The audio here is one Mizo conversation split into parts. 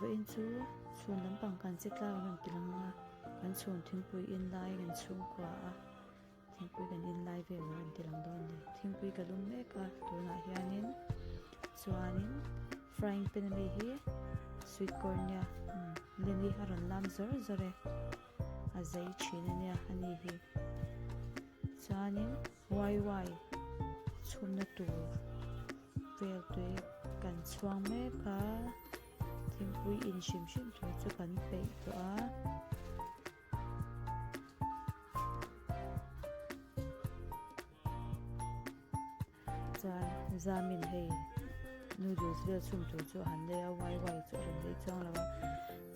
Vawiin chu chhun lampang kan che tlak an rawn ti lang a, kan chhun thingpui in lai kan chhungkua a, thingpui kan in lai vel a rawn ti lang dawn a ni. Thingpui ka lum mek a tunah hianin chuanin frying pan ami hi sweet corn nia leni a rawn lam zawr zawr e a zei thin a nia ani hi chuanin wai wai chhumna tur vel tui kan chhuang mek a thingpui in hrim hrim tur chu kan peih tawh a. Chuan Zamin hei noodles vel chhum tur chu a han lei a wai wai chu a rawn lei chuang lo a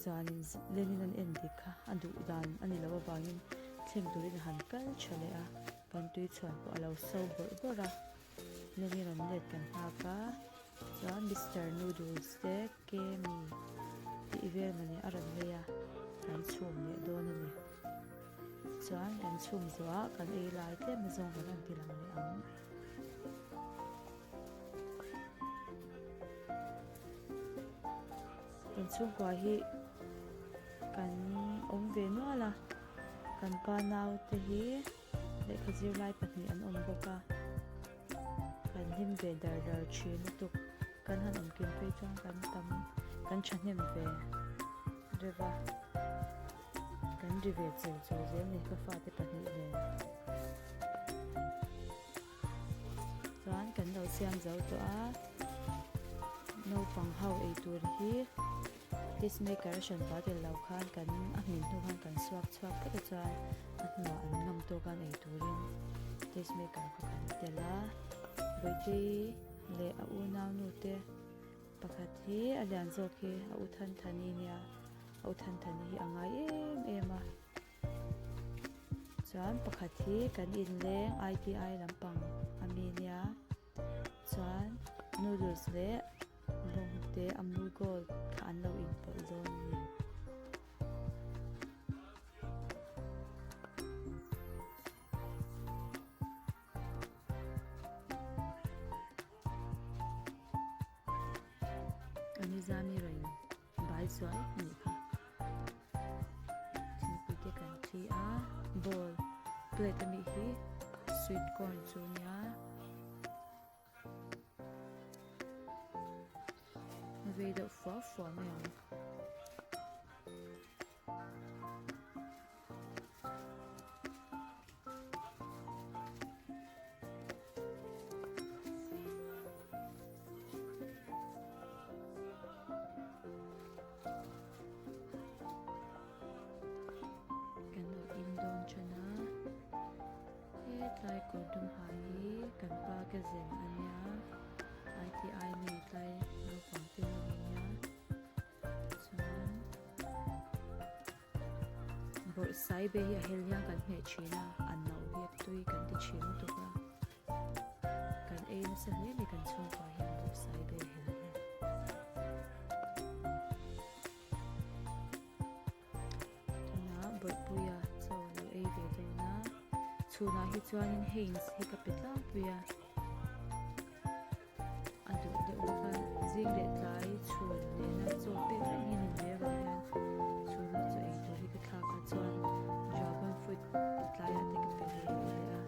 chuanin Lenin an en dik kha a duh dan a ni loh avangin thleng turin a han kal tha leh a kan tui chhuan pawh a lo so bawrh bawrh a Lenin rawn let kan nghak a chuan Mister Noodles te Kemi tih vel mawni a rawn lei a kan chhum leh dawn a ni. Chuan kan chhum zawh ah kan ei lai tlem zawng kan rawn ti lang leh ang. Kan chhungkua hi kan awm ve nual a, kan pa naute hi lehkha zirlai pahnih an awm bawk a, kan hlim ve dar dar thin lutuk, kan han awm kim phei chuan kan tam kan thahnem ve reuh a. Kan ri ve chel chul zel ni ka fate pahnih nen. Chuan kan lo siam zo tawh a, naupang ho ei tur hi taste maker a hran pah tel lo khan kan a hmin hnu khan kan suak chhuak phawt a chuan a hnuah an ngam tawk an ei turin taste maker kha kan tel a, Bawihtei leh a unau nu te Pakhat hi a lian zawk hi a u Thanthani nia, a u Thanthani hi a ngai em em a. Chuan pakhat hi kan inleng ITI lampang a mi nia, chuan noodles leh bawngte Amul Gold kha an lo inpawlh dawn a ni. Anizami rawn bai zuai a nih kha thingpui te kan thi a bowl plate a nih hi sweet corn chu a nia a vei deuh fua fua mai ang. Kan lo in dawn than a, hetlai kawr dum ha hi kan pa ka zen a nia, ITI mi tlai naupang te ho hi nia. Chuan bawrhsai be hi a hel hian kan hmeh thin a, a no hi a tui kan ti thin lutuk a, kan ei nasa hle mai kan chhungkua hian bawrhsai be hel hi. Tunah bawrhpuia chaw a lo ei ve dawn a, chhunah hi chuanin Heinz hi ka pe tlangpui a. A duh deuh bawk a, zing leh tlai chhun nena chaw pek reng hi a ni mai avang hian chhuna chaw ei tur hi ka thlak a chuan dragon fruit tlaiah te ka pe ve leh a,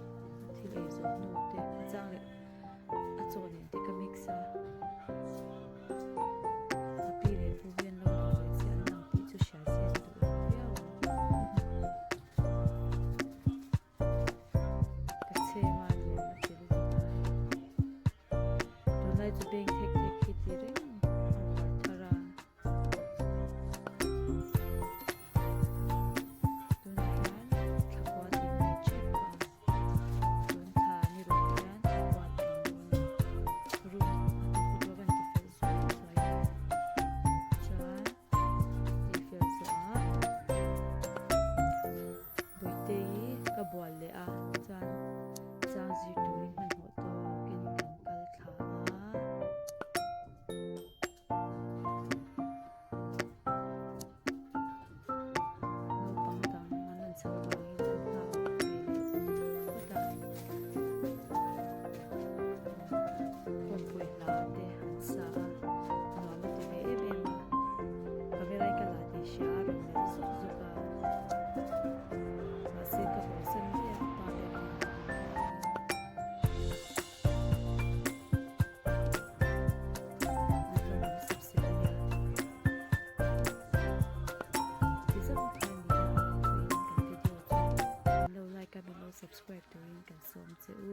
thil ei zawh hnu te a chang leh a chaw nen te ka mix a, a pi leh pu hian lo duh ve che an lang tih chu hria se ka duh lo viau ang. Ka chhe ma nuam a ti lutuk a hei. Tunlai chu beng thek thek hi ti reng a uar thar a. Tunah hian thlakua tih ve tep a. Tun thla ni ruk che u.